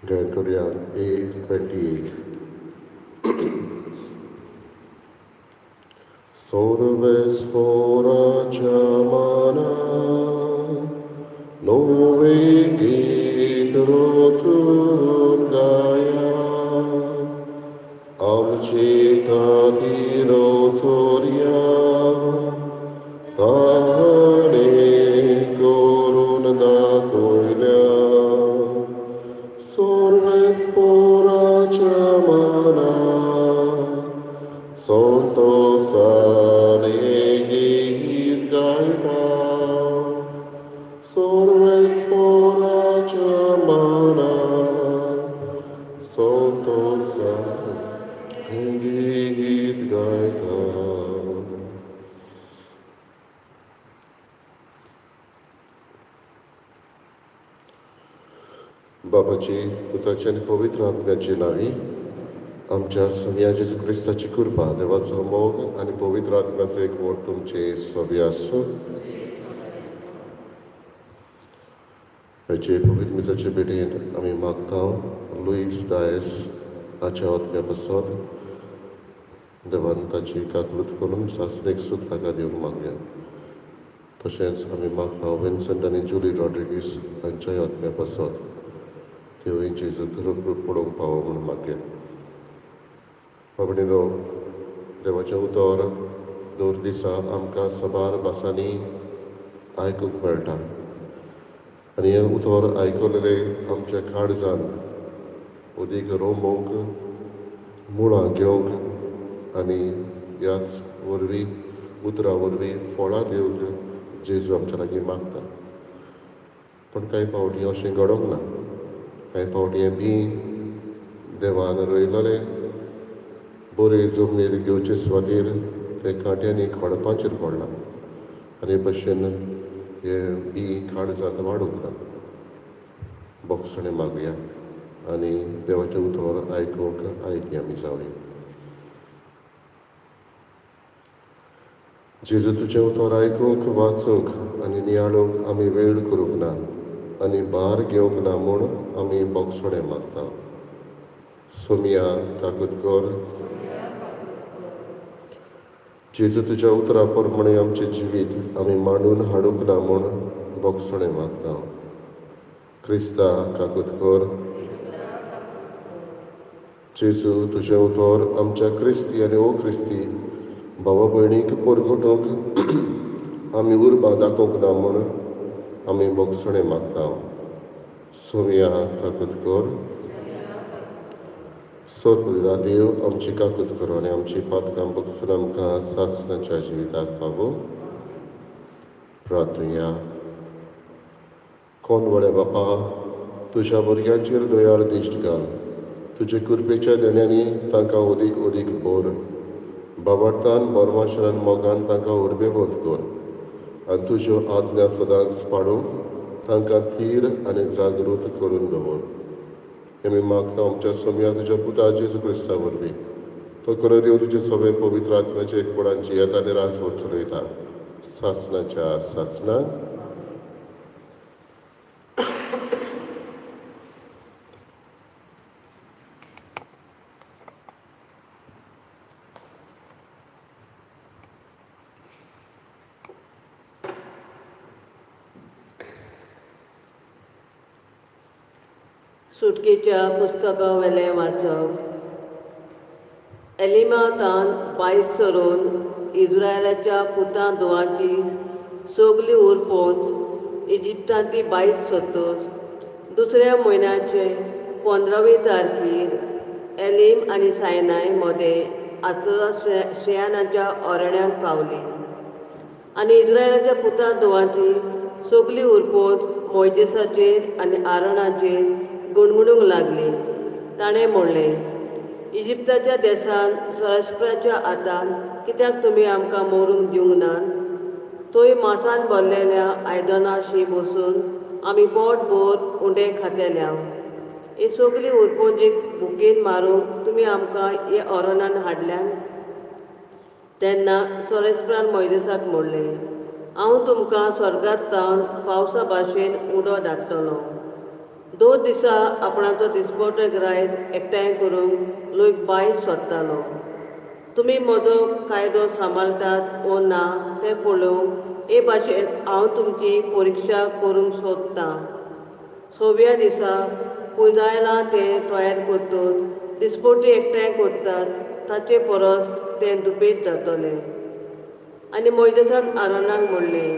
गायन करुया A 28. सोर्वेस्पोराच्या माना नवे गीत रचून गाया, आमचे खातीर चोरया ताणें करून दाखयल्या. सोर्वेस्पोराच्या माना संतोषान गीत गायता, सोर्वेस्पोराच्या माना संतोषान गीत गायता. बापाची, पुताची आनी पवित्र आत्म्याची नांवी. आमच्या सोमया जेजू क्रिस्ताची कृपा, देवाचो मोग आनी पवित्र आत्म्याचो एकवट तुमचे सोबी आसूं. हाचे पवित्र मिसाचे भेटेंत आमी मागता लुईस डायस हाच्या आत्म्या पासत देवान ताची काकलूत करून सासणीक सूख ताका दिवंक मागया. तशेंच आमी मागता विन्संट आनी जुली रॉड्रिगीस हांच्याय आत्म्या पासत त्यो जेजूक रूप पळोवंक पावो म्हूण मागया. बाबडीनो, देवाचें उतर दर दिसा आमकां साबार भासांनी आयकूंक मेळटा आनी हें उतर आयकलेलें आमच्या काळजान अदीक रोमूंक, मुळां घेवंक आनी ह्याच वरवीं, उतरां वरवीं फळां दिवंक जेजू आमच्या लागीं मागता. पूण कांय फावटी अशें घडोंक ना. कांय फावटी हें बीं देवान रोयलेलें बरे जमनीर घेवचे सुवातेर तें कांट्यांनी खडपांचेर पडलां आनी हे भशेन हें बीं काळजांत वाडूंक ना. बोगसणें मागुया आनी देवाचें उतर आयकूंक आयती आमी जावया. जेजू, तुजें उतर आयकूंक, वाचूंक आनी नियाळूंक आमी वेळ करूंक ना आनी भार घेवंक ना म्हूण आमी बोगसणें मागता. सोमया, काकूत कर. जेजू, तुज्या उतरा प्रमाणे आमचें जिवीत आमी मांडून हाडूंक ना म्हूण बोगसणें मागता. क्रिस्ता, काकूत कर. जेजू, तुजें उतर आमच्या क्रिस्ती आनी ओ क्रिस्ती भावा भयणीक परगटूंक आमी उर्बा दाखोवंक ना म्हूण आमी बोगसणें मागता. सोमया, काकूत कर. सोद देव आमची काकूत करूं आनी आमची पातकां बगसून आमकां सासणाच्या जिविताक पावूं. प्रार्थुया. कोण व्हड्या बापा, तुज्या भुरग्यांचेर दयाळ दिश्ट घाल. तुजे कृपेच्या देण्यांनी तांकां अदीक अदीक भर. बाबार्थान, बोरमाशान, मोगान तांकां उर्बेवंत कर आनी तुज्यो आज्ञा सदांच पाळूंक तांकां थीर आनी जागृत करून दवर. हें आमी मागता आमच्या सोमया तुज्या पुता जेजू क्रिस्ता वरवीं. तो खरो देव तुजे सगळे पवित्र आत्म्याचे एकवटान जियेता आनी राजवट चलयता सासणाच्या सासणाक. सुटकेच्या पुस्तकावेलें वाचप. एलिमातान 22 सरून इज्रायलाच्या पुतां धुवांची सगली उरपोंच इजिप्तांतली 22 सतोस दुसऱ्या म्हयन्याचे 15वे तारखेर एलीम आनी सायनाय मदें आसलेल्या शेयानाच्या अरण्यांत पावली आनी इज्रायलाच्या पुतां धुवांची सगली उरपोत मोयजेसाचेर आनी आरणाचेर गुणगुणूंक लागली. ताणें म्हणलें, इजिप्ताच्या देशांत सरस्पराच्या हातान कित्याक तुमी आमकां मरूंक दिवंक नात? थंय मासान भरलेल्या आयदनाशी बसून आमी पोट भर उंडे खातेल्या. ही सगली उरपोंजीक भुकेन मारूंक तुमी आमकां हे अरणान हाडल्यान. तेन्ना सोरेस्परान मोयजेसाक म्हणलें, हांव तुमकां स्वर्गांत तावन पावसा भाशेन उंडो धाडटलो. दोन दिसा आपणाचो दिसपटो गिरायक एकठांय करूंक लोक बायस सोदतालो. तुमी म्हजो कायदो सांबाळटात वो ना तें पळोवंक हे भाशेन हांव तुमची परिक्षा करूंक सोदतां. सव्या दिसा पुजायलां तें तयार करतच दिसपटी एकठांय करतात ताचे परस तें दुपेट जातलें. आनी मोयजेसान आरोनाक म्हणलें,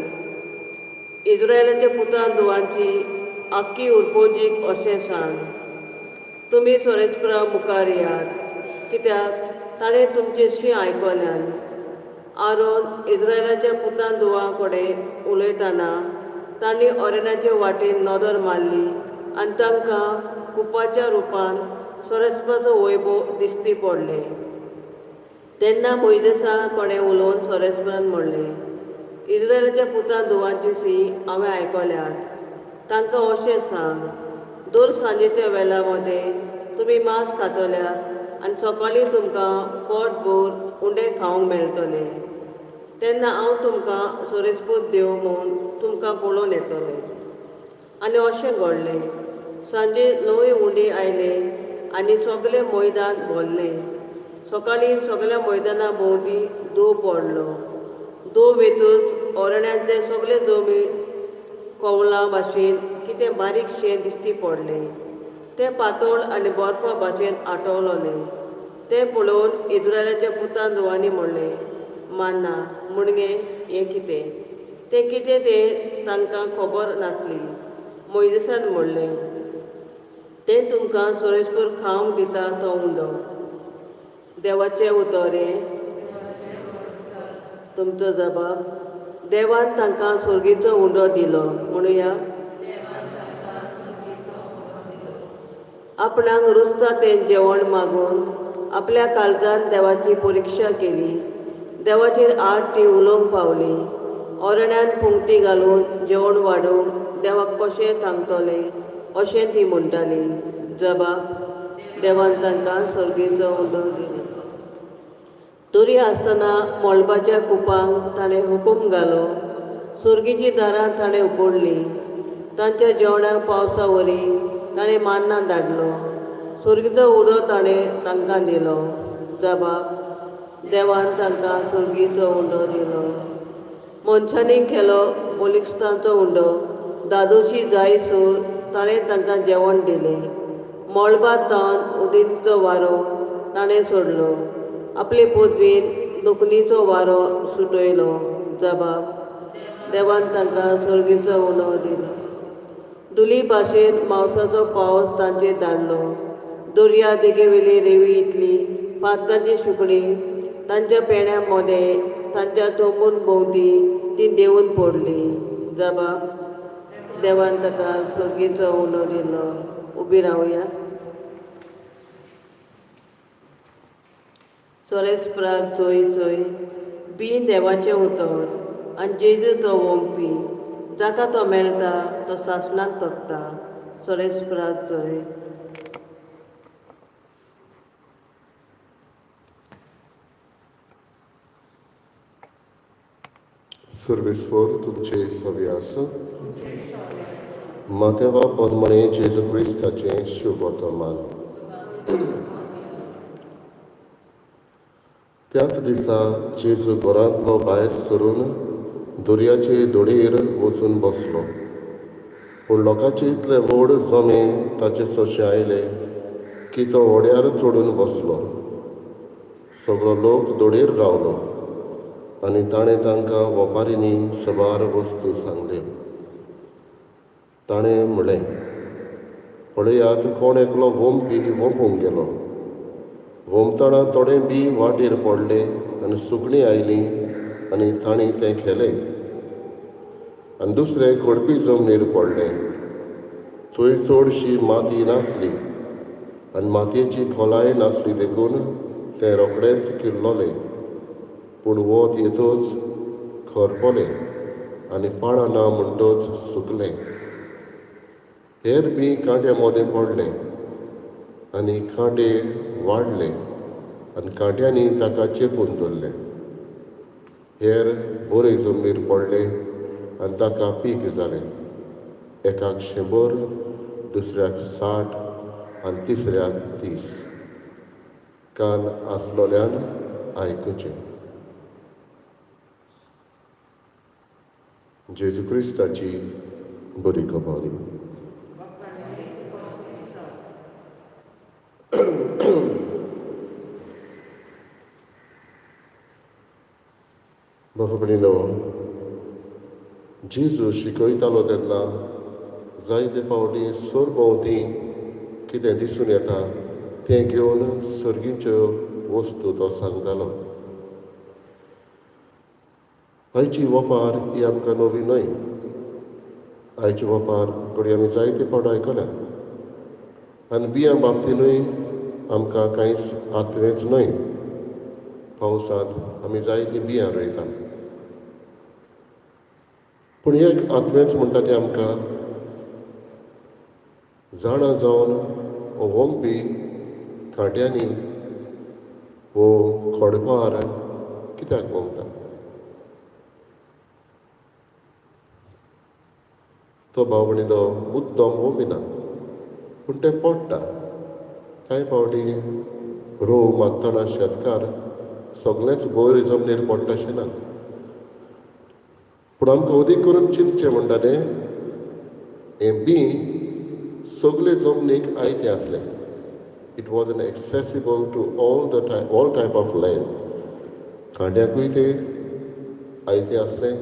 इज्रायलाच्या पुतान धुवांची आख्खी उरपोजीक अशें सांग, तुमी सोरेस्परा मुखार येयात, कित्याक ताणें तुमचेशी आयकल्यान. आरोन इज्रायलाच्या पुतान धुवां कडेन उलयतना तांणी ओरेनाचे वाटेन नदर मारली आनी तांकां कुपाच्या रुपान सोरेस्पराचो वैभव दिश्टी पडलें. तेन्ना मोयजेसा कडेन उलोवन सोरेस्परान म्हणलें, इज्रायलाच्या पुतान धुवांची शी हांवें आयकल्यात. तांकां अशें सांग, दर सांजेच्या वेळा मदें तुमी मांस खातल्यात आनी सकाळीं तुमकां पोटभर उंडे खावंक मेळटले. तेन्ना हांव तुमकां सोरेस्पूत देव म्हूण तुमकां पळोवन येतलें. आनी अशें घडलें, सांजे ल्हव उंडे आयले आनी सगलें मैदान भरलें. सकाळीं सगल्या मैदाना भोंवती दो पडलो. दो वेतूच ओरण्यांतले सगले जमीन कोवलां भाशेन कितें बारीकशें दिश्टी पडलें. तें पातळ आनी बर्फा भाशेन आठवलोलें. तें पळोवन इज्रायलाच्या पुतान धुवांनी म्हणलें, मान्ना मुणगे हें कितें? तें कितें तें तांकां खबर नासली. मोयजेसान म्हणलें, तें तुमकां सोरेस्पर खावंक दिता तो उंडो. देवाचें उतर हें. तुमचो जबाब, देवान तांकां सोर्गीचो उंडो दिलो. म्हणुया, आपणाक रुचता तें जेवण मागून आपल्या काळजान देवाची परिक्षा केली. देवाचेर आड ती उलोवंक पावली. ओरण्यान पुंगटी घालून जेवण वाडूंक देवाक कशें सांगतलें अशें ती म्हणटाली. जबाब, देवान तांकां सर्गीचो उंडो दिलो. तरी आसतना मळबाच्या कुपांक ताणें हुकूम घालो. सुर्गीची दारां ताणें उगडलीं. तांच्या जेवणाक पावसा वरी ताणें मान्ना धाडलो. सुर्गीचो उडो ताणें तांकां दिलो. जबाब, देवान तांकां सुर्गीचो उंडो दिलो. मनशांनी केलो बोलिस्तांचो उंडो दादोशी जायसर ताणें तांकां जेवण दिलें. मळबांत तावन उदेंतीचो वारो ताणें सोडलो. आपले पदवीन दोखणीचो वारो सुटयलो. जबाब, देवान तांकां सर्गीचो उंडो दिलो. धुली भाशेन मावसाचो पावस तांचेर धाडलो. दर्या देगेवेली रेवी इतली पातकांची सुकणी तांच्या पेण्या मोदें तांच्या तोंबून भोंवती ती देंवून पडली. जबाब, देवान ताका सर्गीचो उंडो दिलो. उबी रावया. सोरेस्पराक चोय चोय बी देवाचें उतर आनी जेजू तो वोंपी. जाका तो मेळटा तो सासणाक तगता. सोरेस्पराक चोय. सर्वेस्पर तुमचे सवी आसूं. मातेवा परमणे जेजू क्रिस्ताचें शुभवर्तमान. त्याच दिसा जेजू घरांतलो भायर सरून दर्याचे धडयेर वचून बसलो. पूण लोकांचे इतले व्हड जमे ताचे सोशे आयले की तो व्हड्यार चडून बसलो. सगळो लोक धडयेर रावलो आनी ताणें तांकां वपारींनी साबार वस्तू सांगल्यो. ताणें म्हणलें, पळयात, कोण एकलो वोंपी वोंपूंक गेलो. वोंपतना थोडें बी वाटेर पडलें आनी सुकणीं आयलीं आनी तांणी तें खेलें. आनी दुसरें खडपी जमनीर पडलें. थंय चडशी माती नासली आनी मातयेची खोलाय नासली देखून तें रोखडेंच किल्लोलें. पूण वत येतच खरपलें आनी पाळां ना म्हणटच सुकलें. हेर बी कांट्या मोदें पडलें आनी कांटे वाडले आनी कांट्यांनी ताका चेपून दवरलें. हेर बरे जमनीर पडले आनी ताका पीक जालें. एकाक 100, दुसऱ्याक 60 आनी तिसऱ्याक 30. कान आसलोल्यान आयकुचें. जेजू क्रिस्ताची बरी खबर. बाबा भयणीनो, जेजू शिकयतालो तेन्ना जायते फावटी सरभोंवती कितें दिसून येता तें घेवन सर्गीच्यो वस्तू तो सांगतालो. आयची वपार ही आमकां नवी न्हय. आयची वपार घडये आमी जायते फावट आयकल्या आनी बियां बाबतीनूय आमकां कांयच आत्रेंच न्हय. पावसांत आमी जायतीं बियां रोयता, पूण एक आत्मेंच म्हणटा तें आमकां जाणा जावन वोमपी कांट्यांनी वो खडपार कित्याक वोमता? तो भाव तो मुद्दम वोमिना, पूण तें पडटा. कांय फावटी रोव मारतना शेतकार सगळेंच बरी जमनीर पडटा अशें ना, पूण आमकां अदीक करून चिंतचें म्हणटा तें हें बी सगळे जमनीक आयतें आसलें. It was an accessible to all the all type of land. कांड्याकूय तें आयतें आसलें,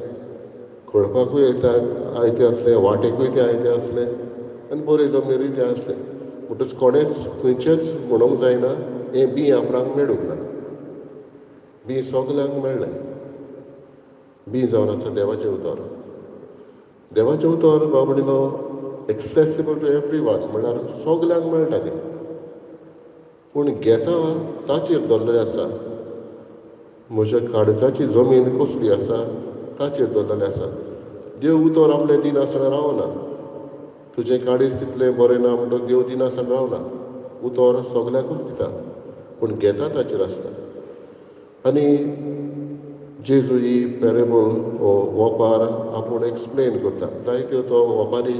खडपाकूय आयतें आसलें, वाटेकूय तें आयतें आसलें आनी बरें जमनीरूय तें आसलें. म्हणटच कोणेंच खंयचेंच म्हणूंक जायना हें बी आपणाक मेळूंक ना. बी सगल्यांक मेळ्ळें. बी जावन आसा देवाचें उतर. देवाचें उतर बाबा भयणीनो एक्सेसिबल टू एवरी वन, म्हणल्यार सगल्यांक मेळटा तें, पूण घेता ताचेर दवरलेलें आसा. म्हज्या काळजाची जमीन कसली आसा ताचेर दवरलेलें आसा. देव उतर आपलें दिनासतना रावना. तुजें काळीज तितलें बरें ना म्हणटकच देव दिनासतना रावना. उतर सगल्यांकूच दिता, पूण घेता ताचेर आसता. आनी जेजू ही पॅरेबल हो वपार आपूण एक्सप्लेन करता. जायत्यो तो वपारी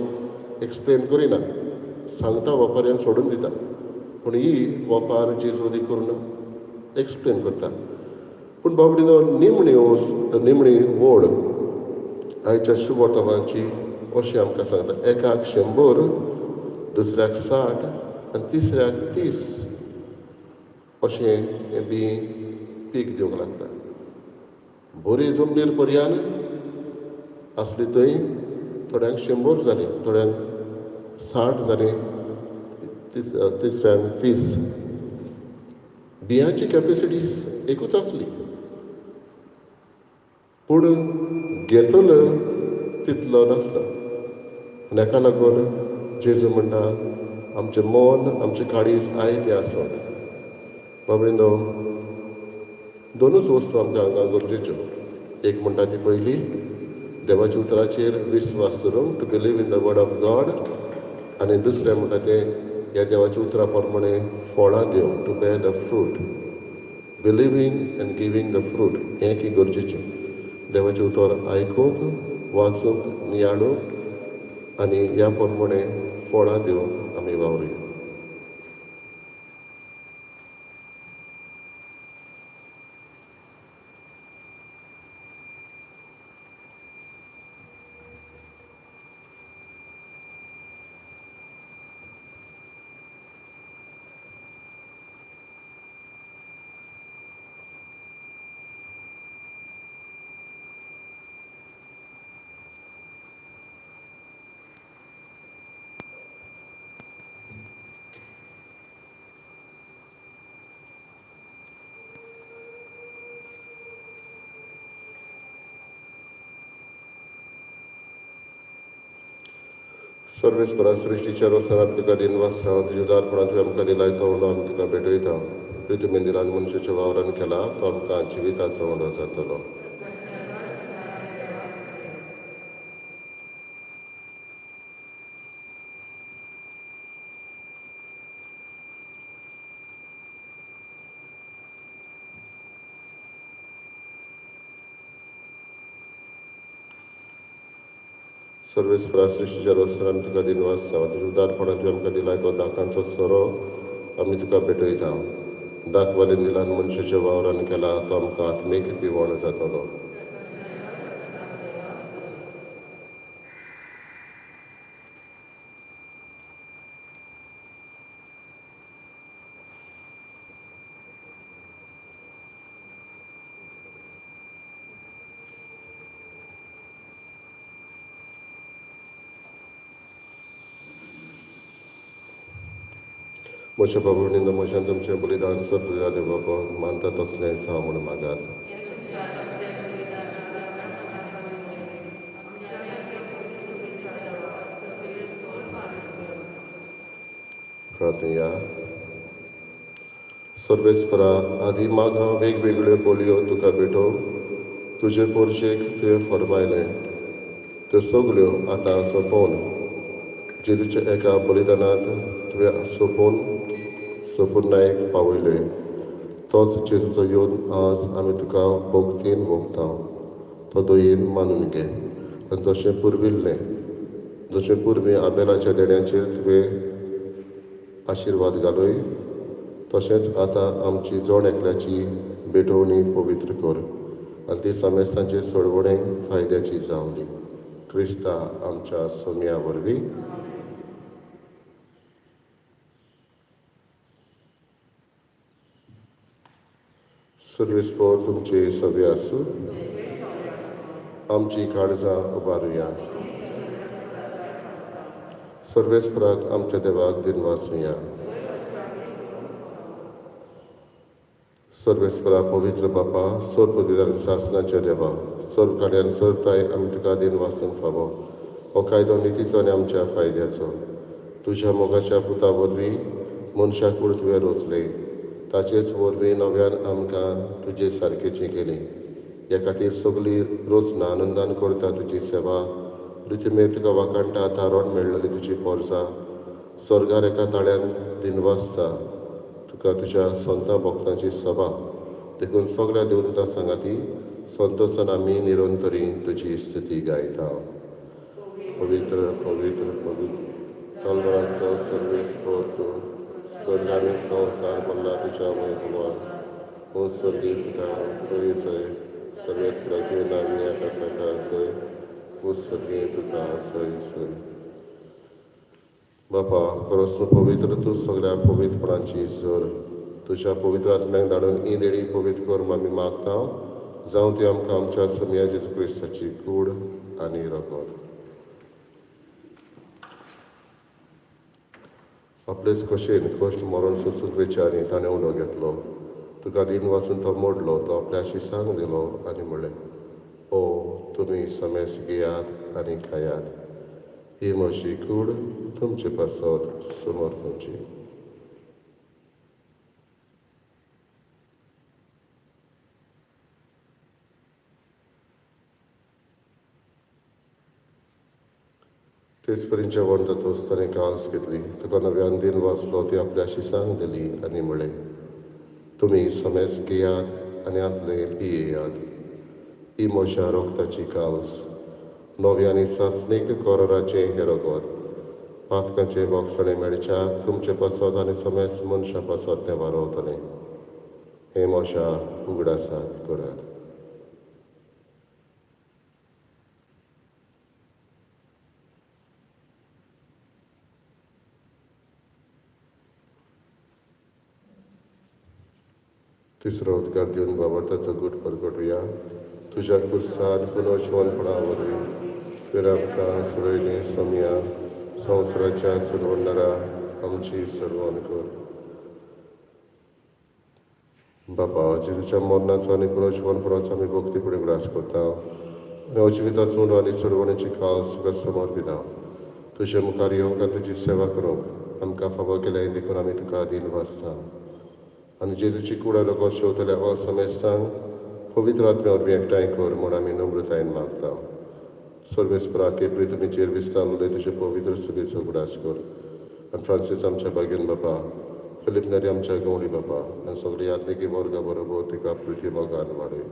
एक्सप्लेन करिना, सांगता वपारी आनी सोडून दिता, पूण ही वपार जेजू अदीक करून एक्सप्लेन करता. पूण बाबडीनो निमणी निमणी ओड आयच्या शुभवर्तमानाची अशें आमकां सांगता. एकाक 100, दुसऱ्याक 60 आनी तिसऱ्याक 30 अशें हें बी पीक दिवंक लागता. बरी जमनीर पर्यान आसली थंय थोड्यांक 100 जालीं, थोड्यांक 60 जालीं, तिसऱ्यांक 30. बियांची कॅपेसिटी एकूच आसली, पूण घेतलो तितलो नासलो. आनी हाका लागून जेजू म्हणटा आमचें मन आमचें काळीज आयतें आसूंक. बाबडीनो, दोनूच वस्तू आमकां हांगा गरजेच्यो. एक म्हणटा ती पयली देवाच्या उतराचेर विस्वास दवरूंक, to believe in the word of God, आनी दुसरें म्हणटा तें ह्या देवाच्या उतरा प्रमाणे फळां दिवंक, to bear the fruit. Believing and giving the fruit हें की गरजेचें. देवाचें उतर आयकूंक, वाचूंक, नियाळूंक आनी ह्या प्रमाणे फळां दिवंक आमी वावरुया. सर्वेस्परा सृश्टीच्या रोसनार तुका दिनवास सांग. तुज्या उदारपणान तुवें आमकां दिलाय तो उंडो आमी तुका भेटयता. प्रितुमेंदिरान मनशाच्या वावरान केला तो आमकां जिविताचो उंडो जातलो. सर्वेस्परा सृश्टीच्या रोसर आमी तुका दिनवास जावं. तुज्या उदारपणान तुवें आमकां दिला तो दाकांचो सोरो आमी तुका भेटयता. दाखवालीन दिलान मनशाच्या वावरान केला तो आमकां आत्मीक पिवण जातलो. म्हज्या बाबा म्हज्यान तुमचें बलिदान सर्व देव बाबा मानता तसलें जावं म्हूण मागात. प्रार्थया. सर्वेस्परा आदी मागां वेगवेगळ्यो बोलयो तुका भेटोवंक तुजे पोरचेक तुवें फरमायलें त्यो सगल्यो आतां सोंपोवन जेजूच्या एका बलिदानांत तुवें सोंपोवन सोपुर्णायेक पावयलें. तोच जेजूचो येवन आज आमी तुका भोगतीन भोगता तो दयेन मानून घे. आनी जशें पुर्विल्लें जशें पुर्वी आबेलाच्या देण्याचेर तुवें आशिर्वाद घालय तशेंच आतां आमची जण एकल्याची भेटवणी पवित्र कर आनी ती समेस्तांचे सोडवणेक फायद्याची जावं दी. क्रिस्ता आमच्या सोम्या वरवीं. सर्वेस्पर तुमचे सगळे आसूं. आमची काळजां उबारुया. सर्वेस्पराक आमच्या देवाक दिनवासुया. सर्वेस्परा पवित्र बापा सर्व दिदान सासनाच्या देवा सर्व कार्यान सर्वताय आमी तुका दिनवासूंक फावो. हो कायदो नितीचो आनी आमच्या फायद्याचो. तुज्या मोगाच्या पुता वरवीं मनशाक कूड तुवें रोसलें ताचेच वरवीं नव्यान आमकां तुजे सारकेची केली. ह्या खातीर सगळी रोचना आनंदान करता तुजी सेवा. रितीमेर तुका वाखाणटा तारण मेळ्ळली तुजी पोरसां स्वर्गार एका ताळ्यान दिनवासता तुका तुज्या संता भक्तांची सभा. देखून सगळ्या देवदूतां सांगाती संतोसान आमी निरंतरी तुजी स्तुती गायता. पवित्र पवित्र पवित्र तलवारांचो सर्वेस्पर तूं स्वर्ग आनी संवसार भरला तुज्या वैभवान. ओ स्वर्गीय तुका पळय सय सर्वेस्पराचे नांवी येता ताका सय. ओ स्वर्गीय तुका सय सय. बापा खरोच तूं पवित्र तूं सगळ्या पवित्रपणाची जर तुज्या पवित्र आत्म्याक धाडून ही देडी पवित्र कर आमी मागता. जावं ती आमकां आमच्या सोमया जेजू क्रिस्ताची कूड आनी रगत. आपलेच खोशेन कश्ट मरण सोंसूंक वेच्या आनी ताणें उलो घेतलो. तुका दिन वाचून तो मोडलो तो आपल्या शिसांक दिलो आनी म्हणलें, ओ तुमी समेस घेयात आनी खायात. ही म्हजी कूड तुमचे पासत समर्पणची. तेच परी जेवण जातकच ताणें काल्स घेतली. तुका नव्यान दिन वाचलो ती आपल्या शिसांक दिली आनी म्हणलें, तुमी समेस घेयात आनी आपले पियेयात. ही म्हज्या रगताची काल्स नव्या आनी सासणीक कराराचें हें रगत. पातकांचें बोगसणें मेळच्या तुमचे पासत आनी समेस मनशां पासत तें वारोवतलें. हें म्हज्या उगडासाक करात. तिसरो उद्गार दिवन बाबा ताचो गूट परगटुया. तुज्या कुर्सान पुनर्जिवनपणा वरवीं तुवें आमकां सोडयलें सोमया संवसाराच्या सोडवणदारा आमची सोडवण कर. बाबा जेजूच्या मरणाचो आनी पुनर्जिवनपणाचो आमी भक्तीपणी उगडास करता आनी अजिविताचो उंडो आनी सोडवणेची खास तुका समर्पिता. तुजे मुखार येवंक आनी तुजी सेवा करूंक आमकां फावो केलें देखून आमी तुका दीन वाचता. आनी जेजूची कूड आनी रगत शेवतल्या हो समेस्तांक पवित्र आत्म्या वरवीं एकठांय कर म्हूण आमी नम्रतायेन मागता. सर्वेस्परा केपरी तुमीचेर विस्तारलेले तुजे पवित्र सुगेचो उगडास कर. आनी फ्रांसीस आमच्या भाग्यन बापा, फिलीप नेरी आमच्या गवळी बापा आनी सगळी यात्रिकी वर्गा बरोबर तिका प्रिती मोगान वाडय.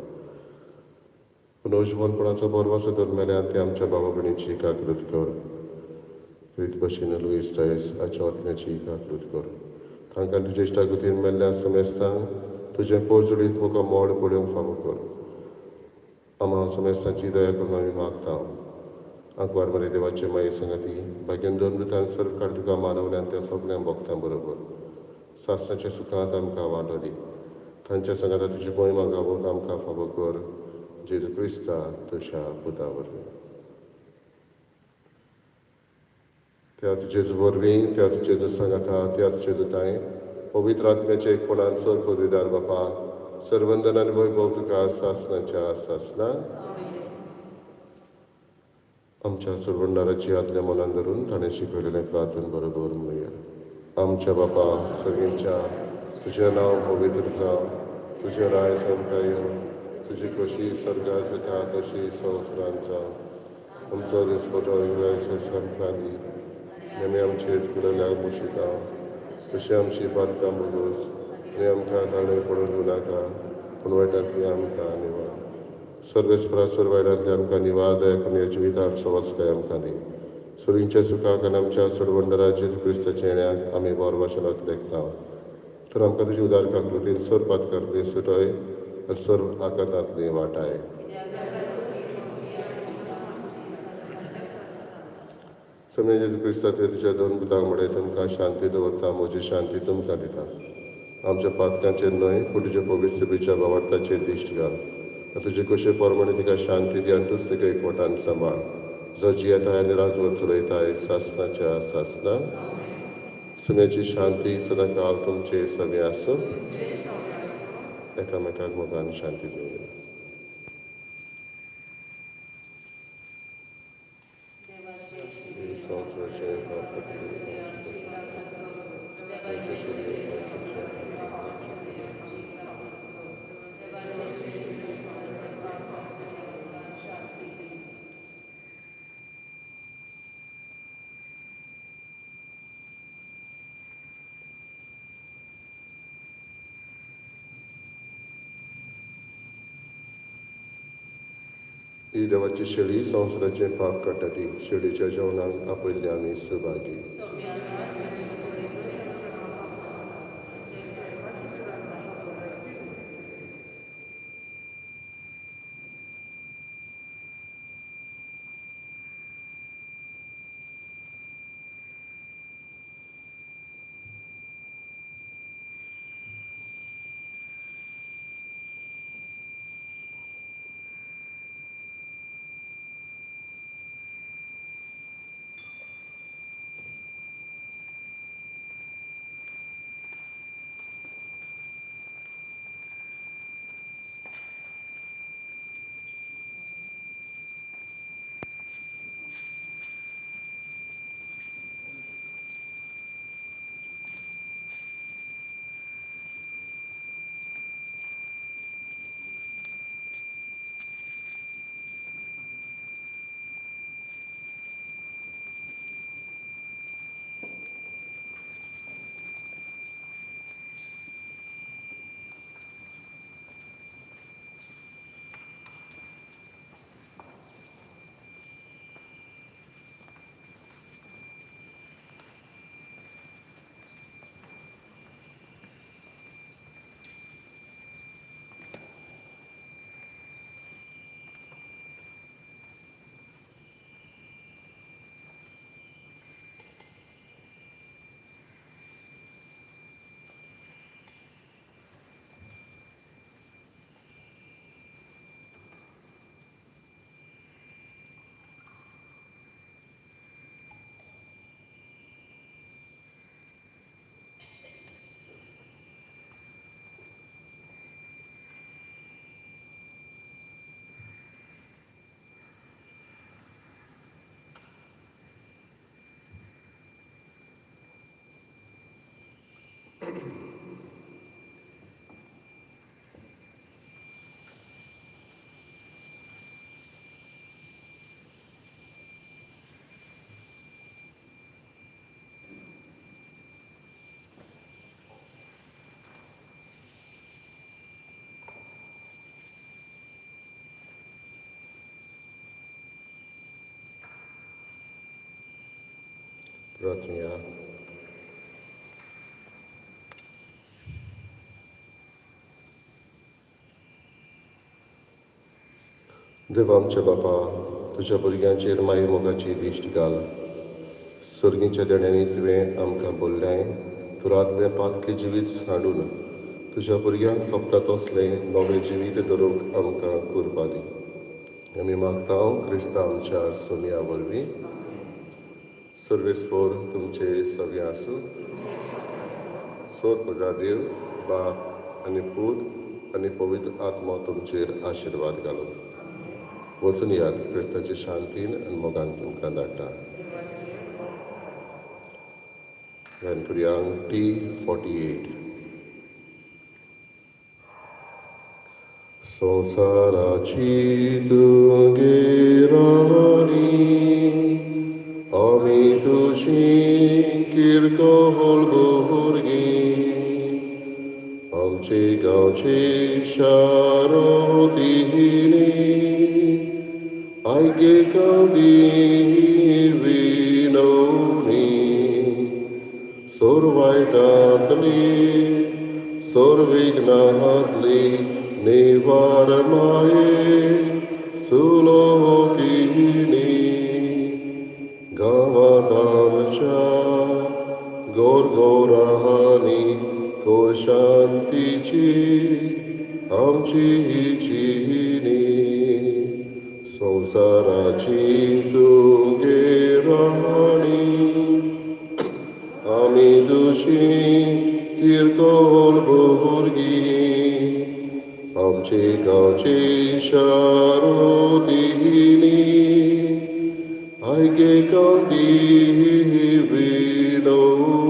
पूण अजवनपणाचो बरवासो धरून मेल्यान ते आमच्या बाबा भयणीची काकृत कर. प्रीत भशेन लुईस डायस हाच्या आत्म्याची काकृत कर. तांकां तुज्या इश्टागतीन मेल्ल्या समेस्तांक तुजें पोरजोडीत मुखार मोड पळोवंक फावो कर. आमा समेस्तांची दया करून आमी मागता. आंकवार मरे देवाचे माये संगती भाग्यान दोन मृतान सर्व काळ तुका मानवल्यान त्या सगळ्या भक्तां बरोबर सासणाच्या सुखांत आमकां वांटो दी. तांच्या सांगाता तुजी मोहिमा गावोंक आमकां फावो कर. जेजू क्रिस्ता तुज्या पुता वरवीं. त्याच जेजू वरवीं, त्याच जेजू सांगाता, त्याच जेजू तांय पवित्र आत्म्याचे एकपणान सर पदवीदार बापा सर्वंदन आनी वैभव तुका सासणाच्या सासना. आमच्या सोडवणदाराची आज्ञा मनान धरून ताणें शिकयलेलें प्रार्थन बरोबर म्हणुया. आमच्या बापा सगळ्यांच्या, तुजें नांव पवित्र जावं, तुजें राय आमकां येवं, तुजी खोशी स्वर्गार जाता तशी संवसारांत जावं. आमचो दिसपटो आमकां दी आनी आमी आमचेर कुरल्या मुशिता तशी आमची पातकां भोगोस आनी आमकां ताणें पडून दिवं नाका, पूण वायटांतली आमकां निवार. सर्वेस्परा सर्व वायटांतली आमकां निवार दया करून ह्या जिवितांत सवसकाय आमकां दी. सुरींच्या सुखाक आनी आमच्या सोडवणदारा जेजू क्रिस्ताच्या येण्याक आमी बोर भाशणांत लेखता. तर आमकां तुजी उदार काकृतीन सर्व पातकांतली सुटय आनी सर्व आकांतांतली वाटाय. सोम्या जेजू क्रिस्ता तुज्या दोन पुतांक म्हणलें, तुमकां शांती दवरता, म्हजी शांती तुमकां दिता. आमच्या पातकांचेर न्हय पूण तुज्या पवित्र सभेच्या भावार्थाचेर दिश्ट घाल. तुजे कशे प्रमाणे तिका शांती दी आनी तूच तिका एकवटान सांबाळ, जो जियेताय आनी राजवट चलयताय सासणाच्या सासना. सुम्याची शांती सदांकाल तुमचे सगळे आसूं. एकामेकाक मोगान शांती दिवया. ही देवाची शेळी संवसाराचें पाप काडटा ती शेळीच्या जेवणाक आपयल्ले आमी सहभागी. प्रार्थना. देवा आमच्या बापा, तुज्या भुरग्यांचेर माई मोगाची दिश्ट घाल. सर्गीच्या देण्यांनी तुवें आमकां बोल्लें तुरांतलें पातकें जिवीत सांडून तुज्या भुरग्यांक सोबता तसलें नवें जिवीत दवरूंक आमकां कुरपा दी. आमी मागता क्रिस्तांव आमच्या सोमया वरवीं. सर्वेस्पोर तुमचे सगळें आसूं. सोर देव बाप आनी पूत आनी पवित्र आत्मो तुमचेर आशिर्वाद घालूं. वचून यात, क्रिस्ताचे शांतीन आनी मोगान तुमकां धाडटा. गायन करुया T48. संवसाराची तुगे राणी, आमी तुजी किरकोळ भुरगीं, आमचे गांवचे शारोतिनी, आयगे गांवदी विनवणी. सोरवायटांतली सोरविघ्नांतली निवार माये सुलोकिनी. गांवांत आमच्या गोरगोरांनी कोर शांतीची आमची चिनी. संवसाराची तुगे राणी, आमी तुजी किरकोळ भुरगीं, आमचे गांवचे शारोतिनी, आयगे गांवती विनवणी.